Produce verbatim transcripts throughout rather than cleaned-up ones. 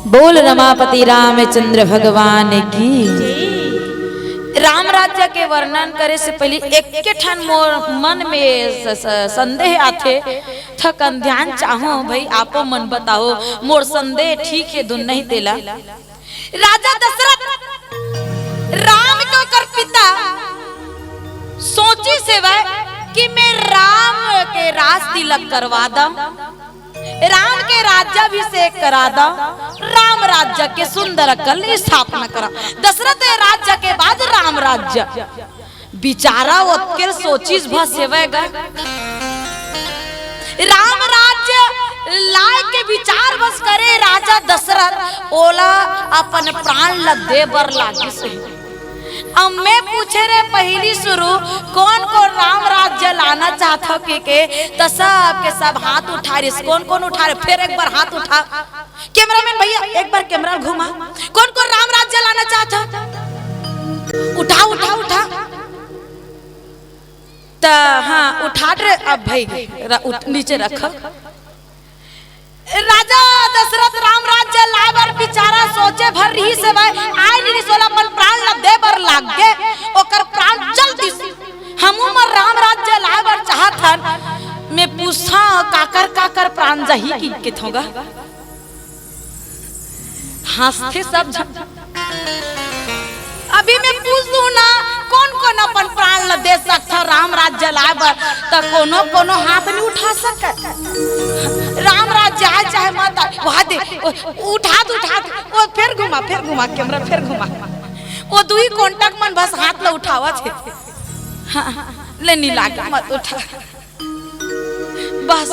बोल रमापति रामचंद्र भगवान की। राम राज्य के वर्णन करे से पहिली एके ठन मोर मन में स-, स-, संदेह आथे, थकन ध्यान चाहूं भई, आपो मन बताओ, मोर संदेह ठीक हे धुन नहीं तेला। राजा दशरथ राम के ओकर पिता सोचिस हवय कि मैं राम के राज तिलक करवा दंव, राम के राज्याभिषेक करा दंव, राम राज्य के सुंदर अकन ले स्थापना करा। दशरथ राज्य के बाद राम राज्य। बिचारा ओतके ल सोचिस बस हवय गा। राम राज्य लाय के बिचार बस करे राजा दशरथ, ओला अपन प्राण ल दे बर लागिस हे। अब मैं पूछे रहेंव पहिली सुरू, कोन कोन राम राज्य लाना चाहत हव कहिके, त सब के सब हाथ उठारिस। कोन कोन उठारे? फेर एक बार हाथ उठा। कैमरामैन भैया, एक बार कैमरा घुमा। कोन कोन राम राज्य लाना चाहत हव? उठा, उठा, उठा। त हाँ, उठा रे, अब भई, र-, उठ, नीचे रख। राजा दशरथ राम राज्य लाय बर बिचारा सोचे भर रिहिस हवय, आय नइ रिहिस, ओला अपन प्राण ल दे बर लाग गे, ओकर प्राण चल दिस। हमू मन राम राज्य लाय बर चाहत हन, मैं पूछथंव काकर काकर प्राण जाही कहिके थों गा। हंसथे सब झन। अभी मैं पूछ दूं ना, कोन कोन अपन प्राण ल दे सकथव राम राज्य लाय बर, त कोनो कोनो हाथ नइ उठा सकय। राम राज्य आय चाहे मत आय, वहा दे, ओ, उठा दे, उठा दे, ओ, फेर घुमा, फेर घुमा, कैमरा फेर घुमा। ओ दुई contact मन बस हाथ ल उठावत हे। हाँ, ले नइ लागे, मत उठा। बस,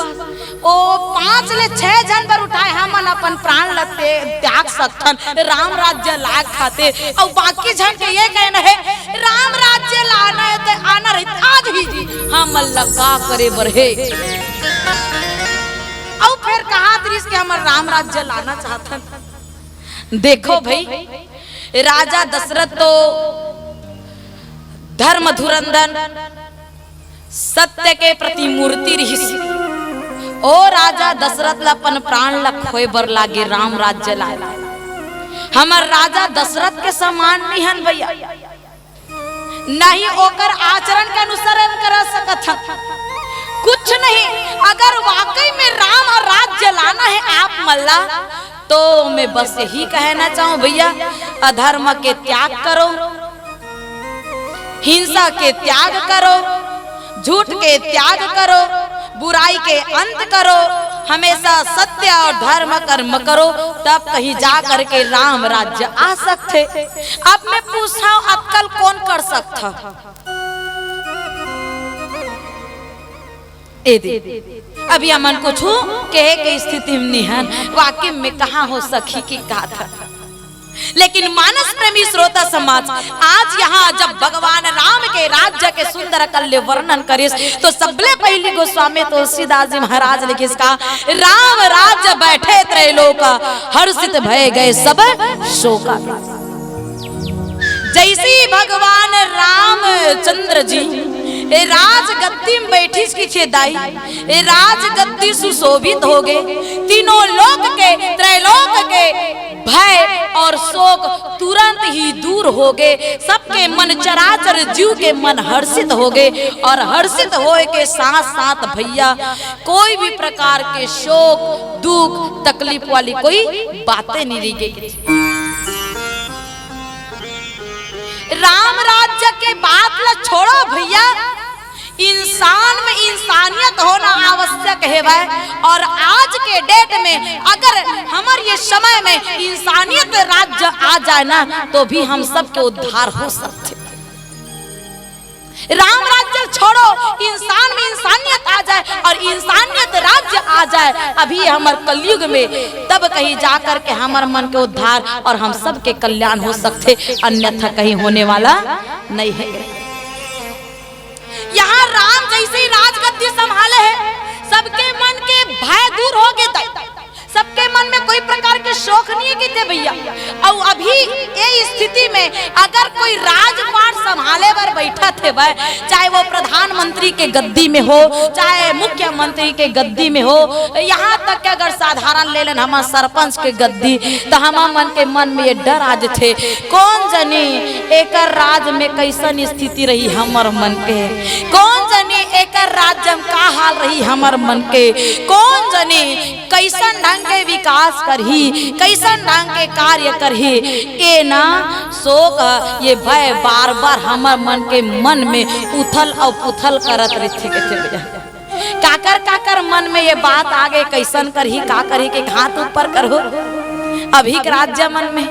ओ पांच ले छह झन बर उठाय, हमन अपन प्राण ल ते-, त्याग सकथन राम राज्य लाय खातिर। अउ बाकी झन के ये कहना हे, राम राज्य लाना हे त आना रहित आज ही जी, हमन ल का करे बर हे। अउ फेर कहात रिहिस के हमन राम राज्य लाना चाहथन। देखो भई, राजा दशरथ तो धर्म धुरंधर, सत्य के प्रतिमूर्ति रिहिस। ओ राजा दशरथ ल अपन प्राण ल खोए बर लागे राम राज्य लाय। हमर राजा दशरथ के समान नइ हन भैया, नहीं ओकर आचरण के अनुसरण कर सकत हन। कुछ नहीं, अगर वाकई में राम ह राज्य लाना हे आप मन ला, तो मैं बस यही कहना चाहूं भैया, अधर्म के त्याग करो, हिंसा के त्याग करो, झूठ के त्याग करो, बुराई के अंत करो, हमेशा सत्य और धर्म कर्म करो, तब कहीं जा करके राम राज्य आ सकथे। अब मैं पूछथंव, अतका ल कोन कर सकथे? ए दे, अभी हमन कुछु कहे के स्थिति में नइ हन, वाकई में कहाँ हो सखी की गाथा। लेकिन मानस प्रेमी श्रोता समाज, आज यहाँ जब भगवान राम के राज्य के सुंदर अकन ले वर्णन करिस, तो सबले पहिली गोस्वामी तुलसीदास जी महाराज लिखिस का, "राम राज्य बैठे त्रैलोक, हर्षित भय गए सब शोका।" जैसे ही भगवान रामचंद्र जी ए राजगद्दी में बैठिस कहिथे दाई, ए राजगद्दी सुशोभित हो गे, तीनों लोक के, त्रैलोक के भय और शोक तुरंत ही दूर हो गे। सबके मन, चराचर जीव के मन हर्षित हो गे और हर्षित होए के साथ साथ भैया, कोई भी प्रकार के शोक, दुख, तकलीफ वाली कोई बातें नइ रहि गे। राम राज्य के बात ल छोड़ो भैया, इंसान में इंसानियत होना आवश्यक हेवय। और आज के date में अगर हमर ये समय में इंसानियत राज्य आ जाए ना, तो भी हम सबके उद्धार हो सकथे। राम राज्य छोड़ो, इंसान में इंसानियत आ जाए और इंसानियत राज्य आ जाए अभी हमर कलयुग में, तब कहीं जा करके हमर मन के उद्धार और हम सबके कल्याण हो सकथे, अन्यथा कहीं होने वाला नइ हे। यहाँ राम जैसे ही राजगद्दी संभाले हे, सबके मन के भय दूर हो गे, सबके मन में कोई प्रकार के शोक नहीं हे कथे भैया। अउ अभी ये स्थिति में अगर कोई राजपाट संभाले बर बैठत हे, चाहे वो प्रधानमंत्री के गद्दी में हो, चाहे मुख्यमंत्री के गद्दी में हो, यहाँ तक कि अगर साधारण ले लेन हमर सरपंच के गद्दी, त हमर मन के मन में ये डर आ जथे, कोन जनी एकर राज में कैसन स्थिति रही हमर मन के, कोन जनी एकर राज्य में का हाल रही हमर मन के, कोन जनी कैसन ढंग के विकास करही, कैसन ढंग के कार्य करही। ये ना शोक, ये भय बार-बार हमर मन के मन में उथल अउ पुथल करत रहिथे कथे भैया। काकर काकर मन में ये बात आगे, कैसन करही, का करही के हाथ ऊपर करहू। अभी के राज्य मन में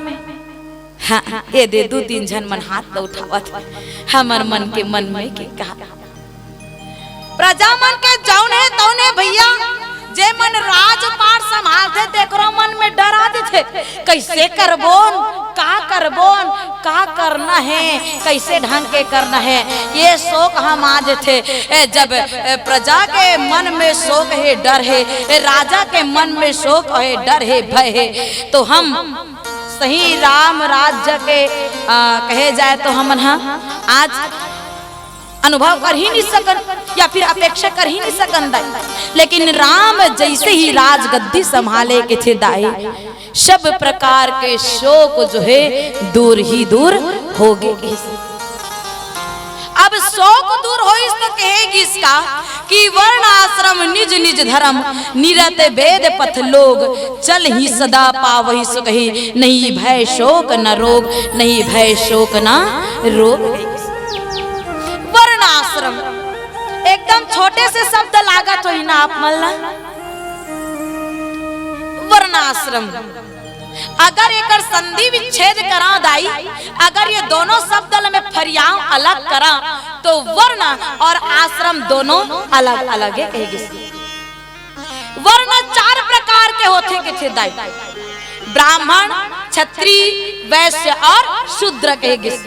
हाँ, ये दे दू तीन झन मन हाथ ल उठावत हे। हमर मन के मन में के कहा, प्रजा मन के जौन हे तौन हे भैया, जे मन राजपाट संभालथे तेकरो मन में डर आ जथे, कैसे करबोन, का करबोन, का करना हे, कैसे ढंग के करना हे, ये शोक हम आ जथे। ए, जब, ए, प्रजा के मन में शोक हे, डर हे, ए, राजा के मन में शोक हे, डर हे, भय हे, तो हम सही राम राज्य के, आ, कहे जाए तो हमन ह आज अनुभव कर ही नहीं सकन या फिर अपेक्षा कर ही नहीं सकन दाई। लेकिन राम जैसे ही राजगद्दी संभाले कथे दाई, सब प्रकार के शोक जो हे दूर ही दूर हो गे। अब शोक दूर होइस तो कहे गिस का कि वर्ण आश्रम निज निज धर्म, निरत वेद पथ लोग, चलहि सदा पावहि सुखहि, नहीं भय शोक न रोग, नहीं भय शोक न रोग। वर्ण आश्रम एकदम छोटे से शब्द लागत होही ना आप मन ला, वर्ण आश्रम। अगर एकर संधि विच्छेद करा दाई, अगर ये दोनों शब्द ल मैं फरियाव अलग करा, तो वर्ण और आश्रम दोनों अलग अलग हे कहे गिस। वर्ण चार प्रकार के होथे कथे दाई, ब्राह्मण, क्षत्रिय, वैश्य और शूद्र कहे गिस।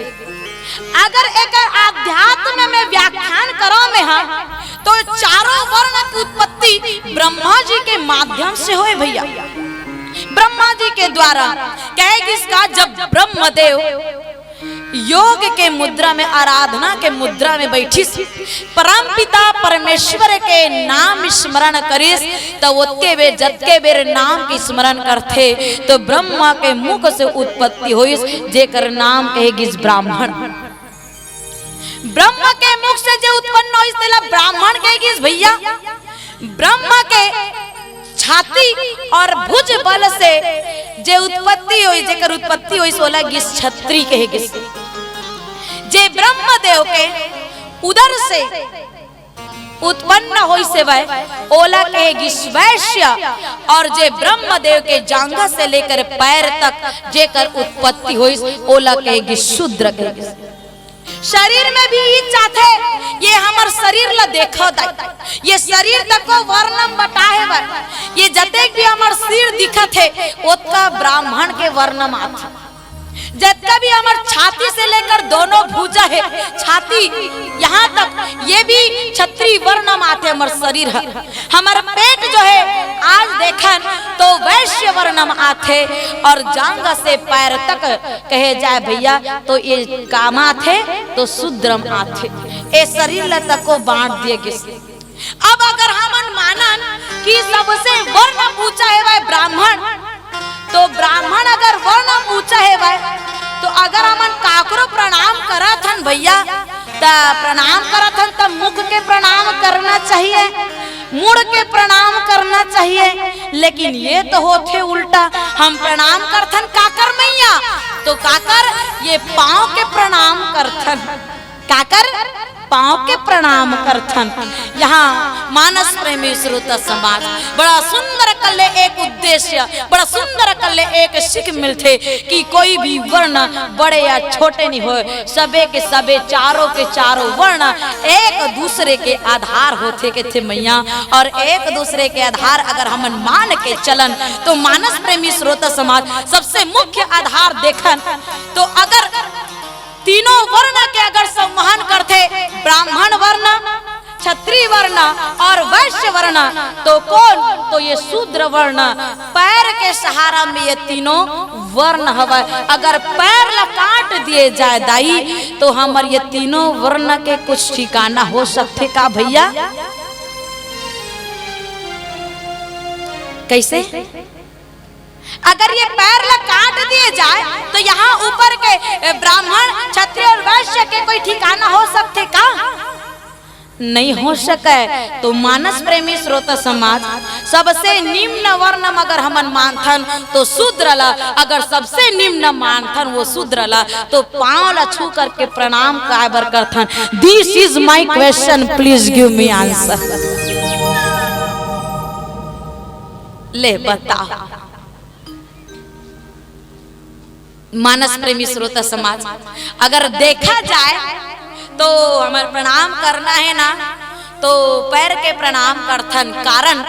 अगर एकर अध्यात्म में व्याख्यान करो में हा, तो चारों वर्ण की उत्पत्ति ब्रह्मा जी के माध्यम से होय भैया। ब्रह्मा जी के द्वारा कहे गिस का, जब ब्रह्मदेव योग के मुद्रा में, आराधना के मुद्रा में बैठिस, परम पिता परमेश्वर के नाम स्मरण करिस, त ओतके बेर जतके बेर नाम के स्मरण करथे, तो ब्रह्मा के मुख से उत्पत्ति होइस, जेकर नाम कहे गिस ब्राह्मण। ब्रह्म के मुख से जे उत्पन्न होइस, तेला ब्राह्मण कहे गिस भैया। ब्रह्म के छाती और भुज बल से जे उत्पत्ति होइस, जेकर उत्पत्ति होइस, ओला गिस क्षत्रिय कहे गिस। जे ब्रह्मदेव के उदर से उत्पन्न होइस हवय, ओला कहे गिस वैश्य, और जे ब्रह्मदेव के जांघा से लेकर पैर तक जेकर उत्पत्ति होइस, ओला कहे गिस शूद्र कहे गिस। शरीर में भी इच्छा थे, ये हमर शरीर ला देखो दाई, ये शरीर तको वर्ण म बटा हवय, ये जतेक भी हमर सिर दिखत हे, ओतका ब्राह्मण के वर्ण म आथे। जतका भी हमर छाती से लेकर दोनों भुजा हे, छाती यहाँ तक, ये भी क्षत्रिय वर्ण म आथे हमर शरीर ह। हमर पेट जो हे, आज देखन तो वैश्य वर्ण म आथे, और जांघ से पैर तक कहे जाए भैया, तो ये का म आथे, तो शूद्र म आथे। ए शरीर ल तको बांट दिए गिस। अब अगर हमन मानन कि सबसे वर्ण ऊंचा हवय ब्राह्मण, तो ब्राह्मण अगर वर्ण ऊंचा हवय, तो अगर हमन काकरो प्रणाम करत हन भैया, त प्रणाम करत हन त मुख के प्रणाम करना चाहिए, मुड़ के प्रणाम करना चाहिए। लेकिन ये तो होथे उल्टा, हम प्रणाम करथन काकर मैया, तो काकर ये पांव के प्रणाम करथन। काकर पांव के प्रणाम करथन। यहाँ मानस प्रेमी श्रोता समाज, बड़ा सुंदर कल्ले एक उद्देश्य, बड़ा सुंदर कल्ले एक सीख मिलथे कि कोई भी वर्ण बड़े या छोटे नहीं होय, सबे के सबे, चारों के चारों वर्ण एक दूसरे के आधार होथे कथे मैया। और एक दूसरे के आधार अगर हमन मान के चलन, तो मानस प्रेमी श्रोता समाज, सबसे मुख्य आधार देखन, तो अगर तीनों वर्ण के अगर संवहन करथे, ब्राह्मण वर्ण, क्षत्रिय वर्ण और वैश्य वर्ण, तो कौन? तो ये शूद्र वर्ण। पैर के सहारा में ये तीनों वर्ण हवय। अगर पैर ला काट दिए जाए दाई, तो हमर ये तीनों वर्ण के कुछ ठिकाना हो सकथे का भैया? कैसे? अगर ये पैर ला काट दिए जाए, तो यहाँ ऊपर के, ए, ब्राह्मण, क्षत्रिय और वैश्य के कोई ठिकाना हो सकथे का? नहीं हो सके। तो मानस प्रेमी श्रोता समाज, सबसे निम्न वर्ण म अगर हमन मानथन, तो शूद्र ला, अगर सबसे निम्न मानथन वो शूद्र ला, तो पाँव ला छू करके प्रणाम काबर करथन? This is my question, please give me answer। ले बताओ। मानस प्रेमी श्रोता समाज, अगर देखा जाए तो हमर प्रणाम करना हे ना, तो पैर के प्रणाम करथन। कारण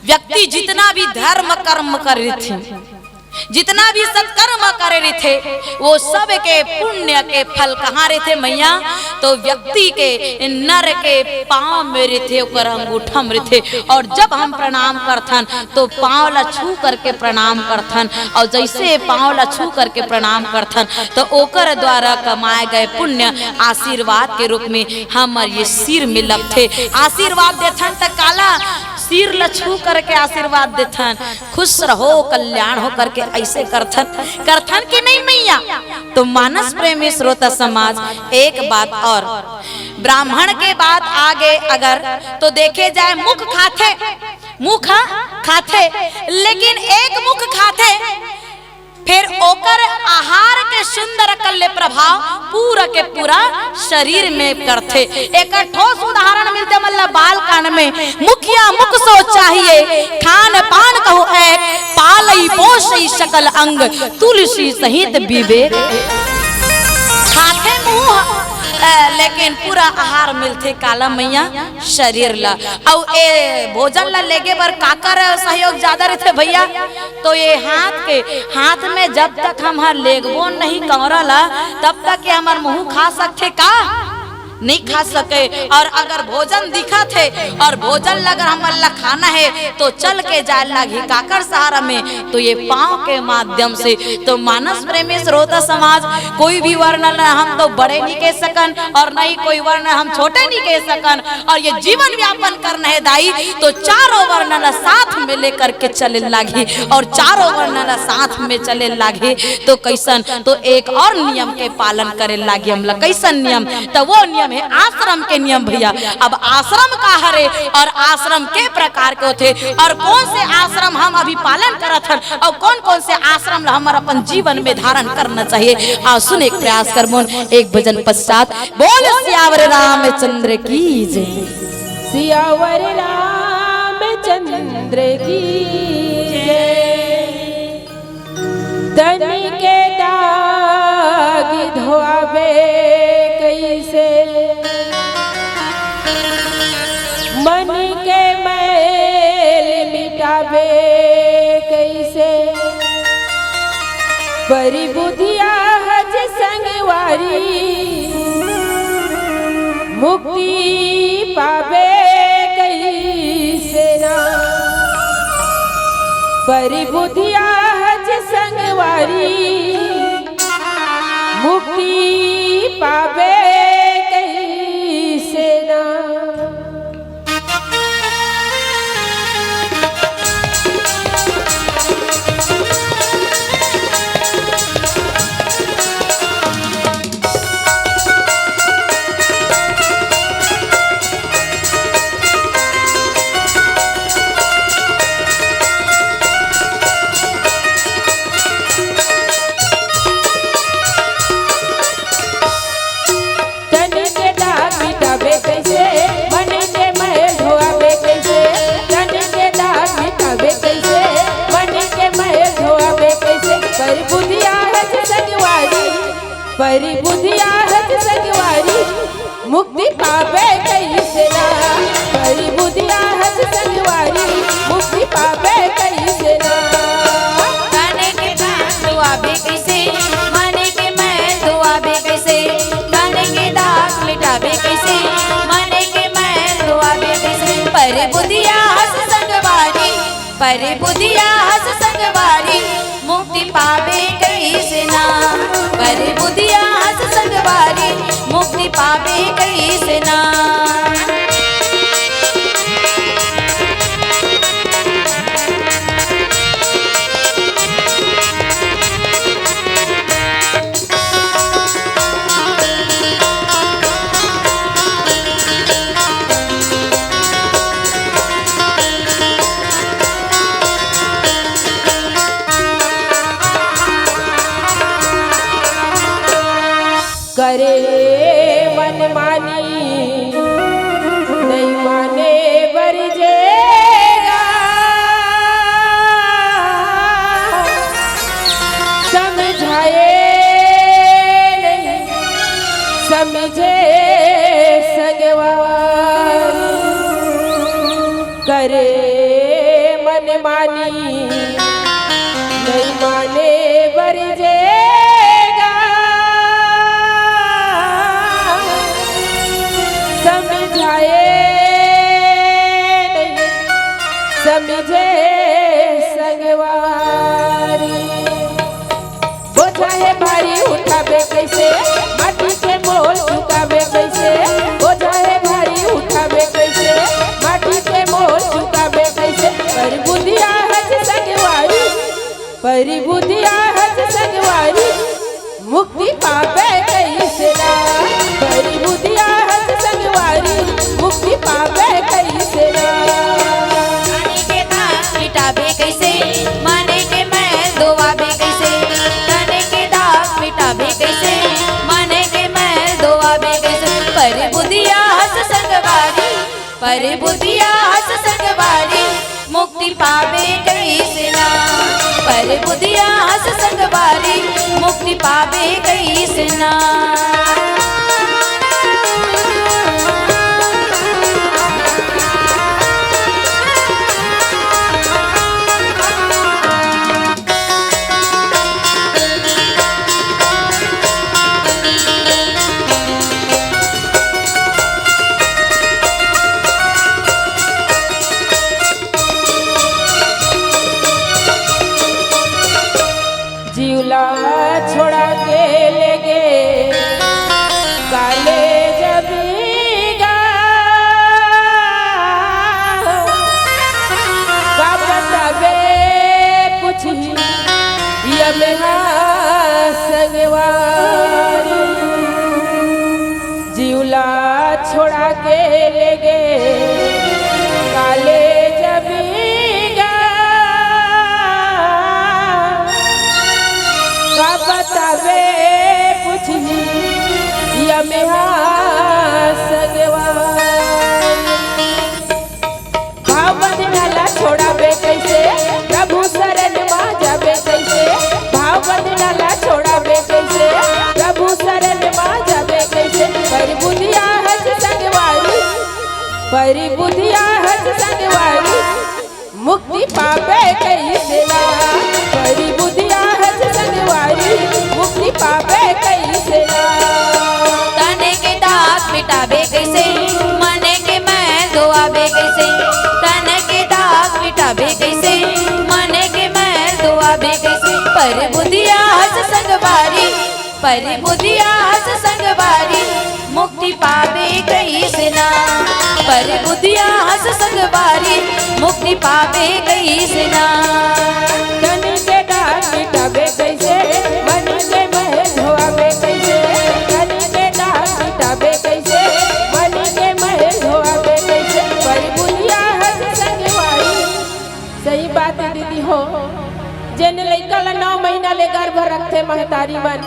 व्यक्ति जितना भी धर्म कर्म करे रहिथे, जितना भी सत्कर्म करे रहिथे, वो सब के पुण्य के फल कहाँ रहिथे मैया? तो व्यक्ति के नर के पाँव में रहिथे, ओकर अंगूठा में रहिथे। और जब हम प्रणाम करथन, तो पाँव ला छू करके प्रणाम करथन, और जैसे पाँव ला छू करके प्रणाम करथन, तो ओकर द्वारा कमाए गए पुण्य आशीर्वाद के रूप में हमर ये सिर में लगथे। आशीर्वाद देथन त काला सिर ला छू करके आशीर्वाद देथन, खुश रहो, कल्याण हो करके ऐसे करथन, करथन कि नहीं मैया? तो मानस प्रेमी श्रोता समाज, एक बात और, ब्राह्मण के बात आगे अगर तो देखे जाए, मुख खाथे, मुख खाथे, लेकिन एक मुख खाथे, फिर ओकर आहार के सुंदर कल्ले प्रभाव पूरा के पूरा शरीर में करथे। एकर ठोस उदाहरण मिलथे मतलब बाल कांड में, मुखिया मुख सो चाहिए, खान पान कहु एक, पालई पोषई सकल अंग, तुलसी सहित विवेक। खाथे मुंह, अ, लेकिन पूरा आहार मिलथे काला मैया? शरीर ला। अउ ए भोजन ला लेगे बर काकर सहयोग ज्यादा रहिथे भैया? तो ये हाथ के, हाथ में जब तक हम हर लेगबो नहीं कौरा ला, तब तक ये हमर मुंह खा सकथे का? नहीं खा सके। और अगर भोजन दिखत हे और भोजन ला अगर हमन ला खाना हे, तो चल के जाए लागही काकर सहारा में? तो ये पाँव के माध्यम से। तो मानस प्रेमी श्रोता समाज, कोई भी वर्ण ला हम तो बड़े नहीं कह सकन और नहीं कोई वर्ण हम छोटे नहीं कह सकन। और ये जीवन व्यापन करना हे दाई, तो चारों वर्ण ला साथ में लेकर के चले लागही, और चारों वर्ण ला साथ में चले लागही। तो कैसन? तो एक और नियम के पालन करे लागही हमला। कैसन नियम? तो वो नियम हे आश्रम के नियम भैया। अब आश्रम का हरे और आश्रम के प्रकार के होथे और कौन से आश्रम हम अभी पालन करत हन और कौन कौन से आश्रम ला हमर अपन जीवन में धारण करना चाहिए, आओ सुने के प्रयास करबोन एक भजन पश्चात। बोल सियावर रामचंद्र की जय। सियावर रामचंद्र की जय। तन के दाग धोआबे कैसे, मन के मैल मिटाबे कैसे, परी बुधिया हज संगवारी, मुक्ति पाबे कैसे ना। परी बुधिया हज संगवारी, मुक्ति पाबे कैसे ना। तन के दाग मिटाबे कैसे, मन के मैल धोआबे कैसे, तन के दाग मिटाबे कैसे, मन के मैल धोआबे कैसे, परी बुधिया हज संगवारी, परी बुधिया हज संगवारी, मुक्ति पाबे कैसे ना, परी बुधिया हज संगवारी, मुक्ति पाबे कैसे ना। तन के दाग धोआबे कैसे, मन के मैल धोआबे कैसे, तन के दाग मिटाबे कैसे, मन के मैल बुधिया हस संगवारी, मुक्ति पाबे कइसे ना। पर बुधिया हस संगवारी, मुक्ति पाबे कइसे ना। करे मनमानी नइ माने बर जेगा, समझाए नइ समझे संगवारी। करे मनमानी नइ माने बर जेगा, समझाए नइ समझे संगवारी। बोझा हे भारी उठाबे कइसे, माटी के मोल चुकाबे कइसे। बोझा हे भारी उठाबे कइसे, माटी के मोल चुकाबे कइसे। पर बुधिया हस संगवारी, पर बुधिया हस संगवारी, मुक्ति पाबे कइसे ना। पर बुधिया हस संगवारी, मुक्ति पाबे कइसे ना। माने के दाग मिटाबे कइसे, माने के मैल धोवाबे कइसे। तने के दाग मिटाबे कइसे, माने के मैल धोवाबे कइसे। पर बुधिया हस संगवारी, पर बुधिया हस संगवारी, मुक्ति पाबे कइसे ना। पर बुधिया हस संगवारी, मुक्ति पाबे कइसे ना। जीव ला छोड़ा के लेगे काले जब गा, का बताबे कुछ यमहा संगवारी। जीव ला छोड़ा के लेगे काले जब गा, का बताबे कुछ यमहा संगवारी। भाव बंधना ला छोड़ाबे कइसे, प्रभु शरण मा जाबे कइसे। भाव बंधना ला छोड़ाबे कइसे, प्रभु शरण मा जाबे कइसे। पर बुधिया हस संगवारी, पर बुधिया हस संगवारी, मुक्ति पाबे कइसे ना। पर बुधिया हस संगवारी, मुक्ति पाबे कइसे ना। तने के दाग मिटाबे कइसे, मने के मैल धोवाबे कइसे। तने के दाग मिटाबे कइसे, मने के मैल धोवाबे कइसे। पर बुधिया हस संगवारी, पर बुधिया हस संगवारी, मुक्ति पाबे कइसे ना। पर बुधिया हस संगवारी, मुक्ति पाबे कइसे ना। तन के दाग मिटाबे कइसे, मन के मैल धोवाबे कइसे। तन के दाग मिटाबे कइसे, मन के मैल धोवाबे कइसे। पर बुधिया हस संगवारी। सही बात हे दीदी हो, जेन लइका ला नौ महीना ले गर्भ रखथे महतारी मन,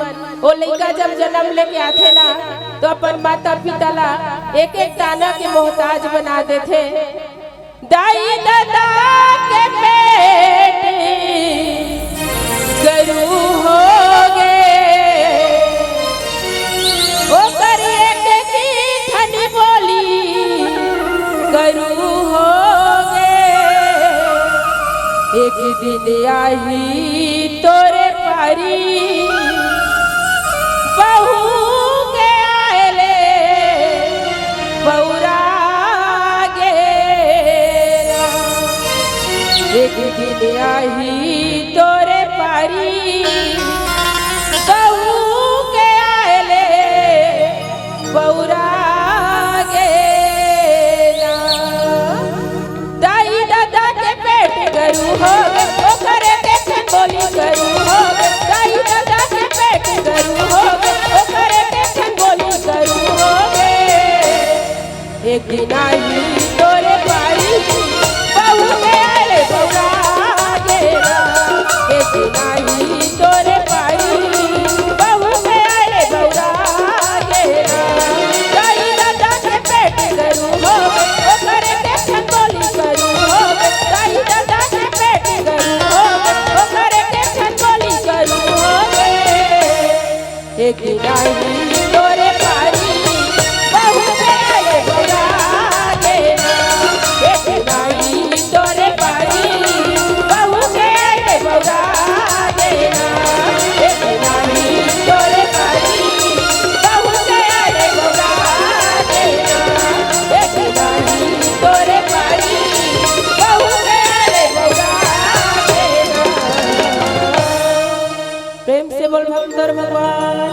ओ लइका जब जन्म लेके आथे ना, तो अपन माता पिता ला एक एक दाना के मोहताज बना देथे। दाई ददा के पेट गरू होगे, ओकर एक की ठन बोली गरू होगे। एक दिन आही तोरे पारी, बहू के आए ले बउरा गे। एक दिन एक नाही तोरे पारी, बहू के आले बौरा देना। एक नाही तोरे पारी, बहू के आले बौरा देना। एक नाही तोरे पारी, बहू के आले बौरा देना। एक नाही तोरे पारी, बहू के आले बौरा देना। प्रेम से बोल भक्तोर भगवान।